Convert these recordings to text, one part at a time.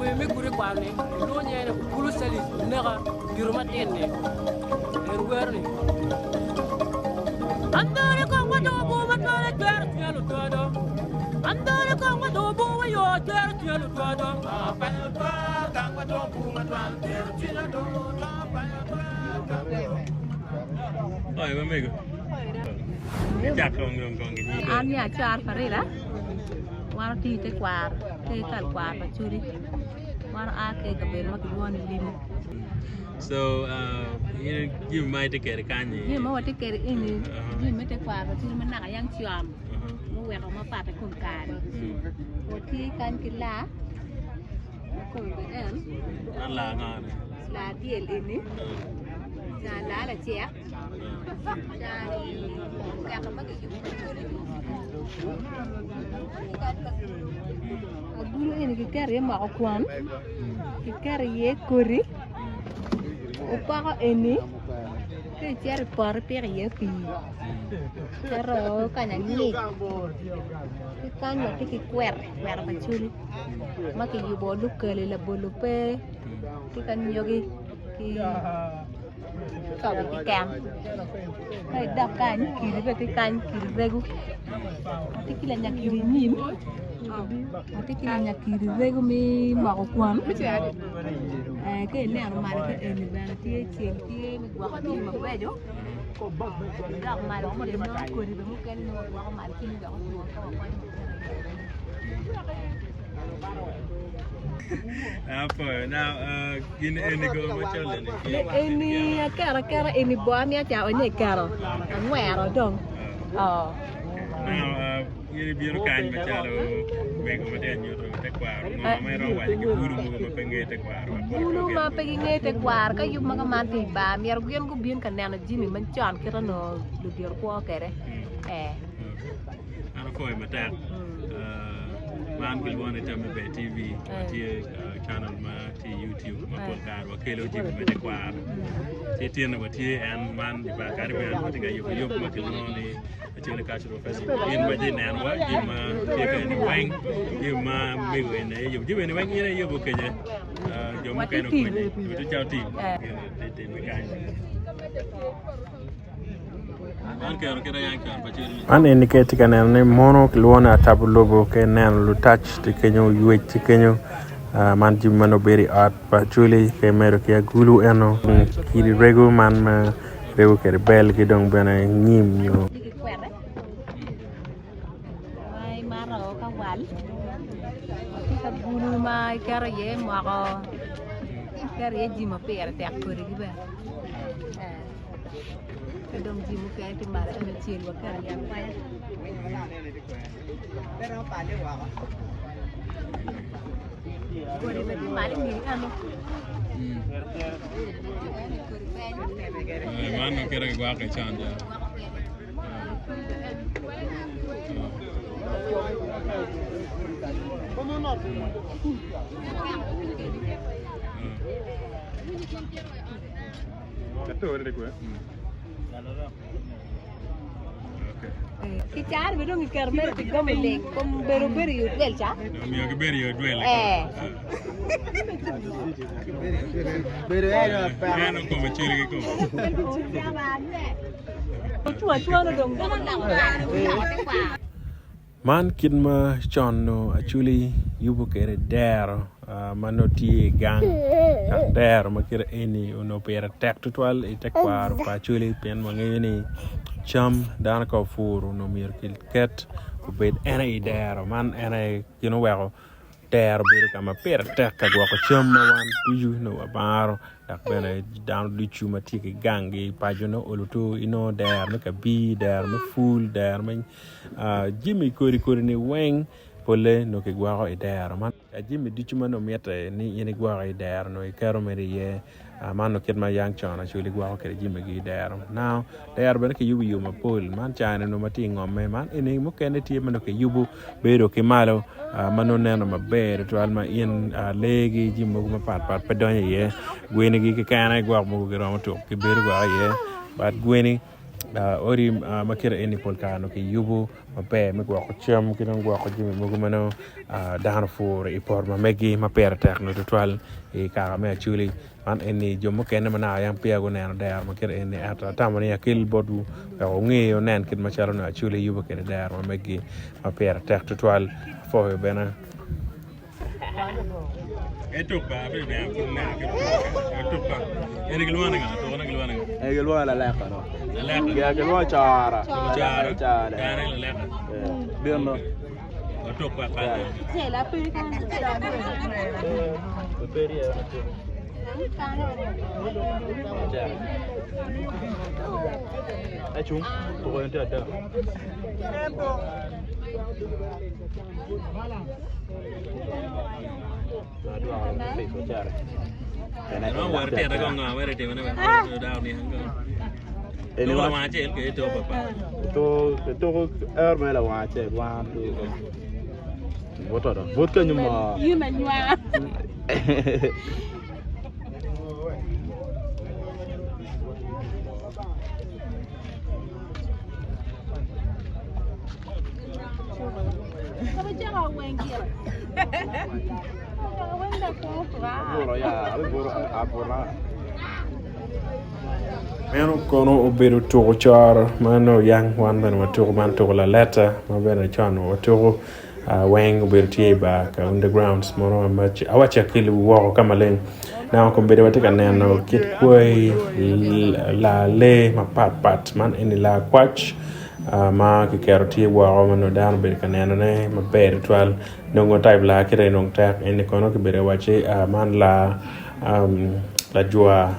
Wer me gudo i kwaro-ni kilwongo nyinge ni Bulu Celis Oneka Odito Matin-ni. En wero ni, Andone kong wadongo bur ma twero cwero cwinya lutodo. Andone kong wadongo bur ma yo cwero cwinya lutodo. An ni acar Farida, wan otiyo i te kwaro, te kal kwaro pa Acholi, wan oa ki i kabedo ma kilwongo ni Limu. So, uh, jami ma itye kwede kany-ni? Jami ma watye kwede eni, jami me tekwaro pa Acholi ma naka yang con muweko mapat i kom kare. Watye kany ki laa. Man laa ango ni? Laa dyel eni, ca laa lacek, ca okeko ma kiyubo ki coli. Agulu eni kiketo iye moko kwon, kiketo iye kodi, opoko eni ka icito i poto ipiko iye pii. Keto kany angic ki kany watye ki kwet, kwet pa coli ma kiyubo lukali labolo pe ki kanyogi ki tobi keken ka idok kany kidi bene tye kany kidi rego watye ki lanya kidi inyim watye ki lanya kidi rego me moko kwon ka ineno malo ki eni bene tye ceng tye me gwoko jami mabeco. Dok malo kodi nongo kodi bene mukene nongo wagwoko malo ci wek otwo ka wakwanyo Eni aketo aketa eni boo amiya ca onyo iketo angwero dong. In ibino kany macalo mego ma tye ka nyuto tekwaro, ngo ma iromo waco ki bulu mogo ma pe ngeyo tekwaro? Bulu ma pe gingeyo tekwaro ka yub ma kaman tye i bar myero gin gubin ka neno jami macon kit onongo ludito kwo kwede. Ee. An apwoyo matek. Man kilwongo ni Tammi Ber TV watye channel ma tye i YouTube ma pol kare wakelo jami me tekwaro. Ci tyen watye en man i bar Caribbean watye ka yubo yub ma kilwongo ni Acholi Cultural Festival. Gin ma tye nenowa, gin ma tye ka eni weng, gin ma mego eni aye yubo. Jami eni weng in aye iyubo kenye, ah, jo mukene okonyi. Watye calo team. Gin tye time kany. Man kero kite yang con pa Acholi. Man eni ka itye ka neno ni mono kilwongo ni atabo lobo ka ineno lutac tye kenyo oywec tye kenyo ah, man jami ma nongo bedo i ot pa Acholi ka imedo ki agulu eno kidi rego man ma Rego kwede bel ki dong bene nyim nyo. Ma imato ka wal ki ka bulu ma iketo iye moko iketo iye jami ma pire tek kodigi bene ki dong jami mukene tye malo ento cel waketo iye akwanya. Kodi bene tye malo i ngeye eno. Man nongo kite gigwoko ki con ca. Ki caro bene dong iketo mere pi gomo ling kom bedo bedo i odwel ca. Omiyo gibedo i odwel. Eh. En okome cwiny ki kome. Ocung acwana dong doko lako kwaro. Man kit ma con nongo Acholi yubo kwede dero ma nongo tye i gang dok dero ma kite eni onongo pire tek tutwal i tekwaro pa Acholi pien wangeyo ni cam dano ka opuro onongo myero kiket obed en aye i dero man en aye gin oweko dero bedo ka ma pire tek ka gwoko cam ma wan ducu nongo wamaro dok bene dano ducu ma tye ki ganggi paco nongo olo to inongo dero me kabir, dero me pul, dero me Jami kodi kodi-ni weng polle nongo kigwoko i dero man jami ducu ma nongo mitte ni in igwoko i dero nongo iketo mere iye man nongo kit ma yang con Acholi gwoko kwede jamigi i dero now dero bene kiyubo i yo mapol man cani nongo ma tye i ngomme man eni mukene tye ma nongo kiyubo bedo ki malo ma nongo neno maber tutwal ma in lee ki jami mogo mapatpat pe donyo iye gwenigi kekene gwok mogo giromo tuk gibedo gwok iye but gweni. Odi ma kite eni pol kare nongo kiyubo maber me gwoko cam ki dong gwoko jami mogo ma nongo dano opuro i poto ma megi ma pire tek nongo tutwal i kaka me Acholi. Man eni jo mukene ma naka yam peya guneno dero ma kite eni ento atamo ni akel botwu wek wunge wunen kit macalo nongo Acholi yubo kwede dero ma megi ma pire tek tutwal. Apwoyo bene. Meno kono obedo tuko coro ma nongo yang wan bene watuko man tuko laleta ma bene con watuko weng obedo tye i bar ka undergrounds mono awacci akeliwu woko ka maleng naka kombeddi watye ka neno kit kwai laa lee mapatpat man eni laa kwac ma kiketo tye woko ma nongo dano obedo ka nenone maber tutwal nongo type laa kite dong tek eni kono kibedo ka wacci man laa lajwa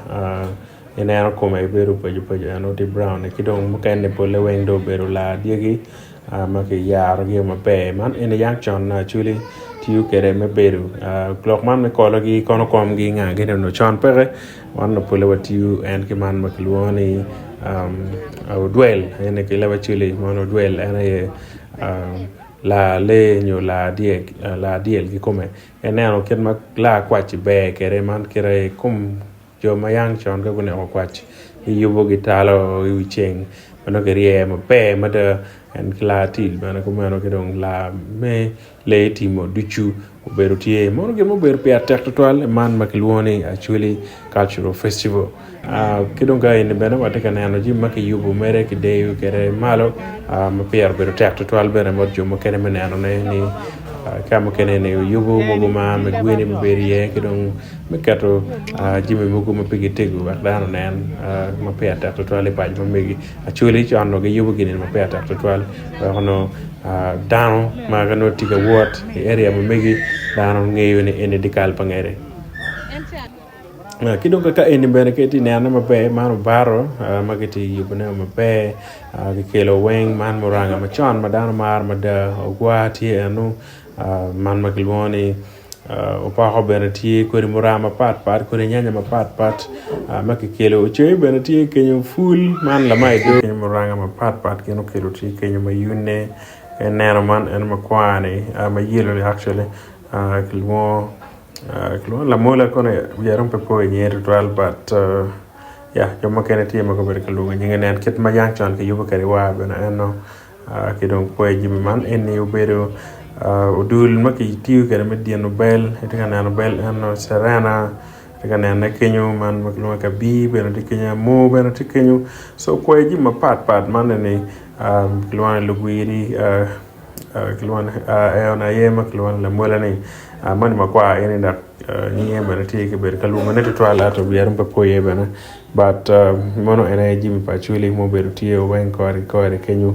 ineno kome bedo paco paco eno tye brown ki dong mukene pole weng dong obedo laa dyegi ma kiyarogi maber man eni yang con actually tiyo kwede me bedo lok man me kologi kono komgi nga gini onongo con peke wan onongo pole watiyo en ki man ma kilwongo ni odwel ene ki leb acholi man odwel en aye laa lee nyo laa dyel kikome ineno kit ma laa kwac-ci ber kwede man kite kom Jo ma yang con ka guneko kwac giyubo gitalo i wi ceng ma nongo kiryeyo maber mada en ki laa til bene kumeno ki dong laa me lee timo ducu obedo tye mono gin ma obedo pire tek tutwal man ma kilwongo ni Acholi Cultural Festival ki dong ka eni bene watye ka neno jami ma kiyubo mere ki deyo kwede malo ma pire obedo tek tutwal bene bot jo mukene me nenone ni ka mukene ni oyubo mogo ma me gweni me bedo iye ki dong Me keto jami mogo ma pigi tego wek dano onen ma peya tek tutwal i paco ma megi. Acholi con onongo giyubo gin eni ma peya tek tutwal wek onongo dano ma nongo tye ka wot i area ma megi dano ngeyo ni eni dyekal pa ngete. Ki dong kaka eni bene ka itye ka nenone maber man obaro ma kitye ka yubone maber kikelo weng man muranga macon ma dano maro mada ogwar tye eno man ma kilwongo ni Opoko bene tye kodi muranga mapat pat kodi nyanya mapat pat ma kikelo ocei bene tye kenyo pul man lamai dog muranga mapat pat gin okelo tye kenyo ma yune ka ineno man en makwar ni ma yelo ni actually kilwongo lamola kono wiya dong pe po iye tutwal but ya jo mukene tye ma gubedo ka lwongo nyinge nen kit ma yang con kiyubo kwede war bene eno. Ki dong kwer jami man eni obedo odul ma kitiyo kwede me dino bel itye ka neno bel eno cerena itye ka nenone kenyo man ma kilwongo ni kabir bene tye kenyo amur bene tye kenyo co kwer jami mapatpat man eni kilwongo ni lugwiri en aye ma kilwongo ni lamwola-ni moni makwar eni dok nyinge bene tye kibedo ka lwongone tutwal ento wiya dong pe po iye bene. But mono en aye jami pa Acholi ma obedo tye weng kore ki kore kenyo.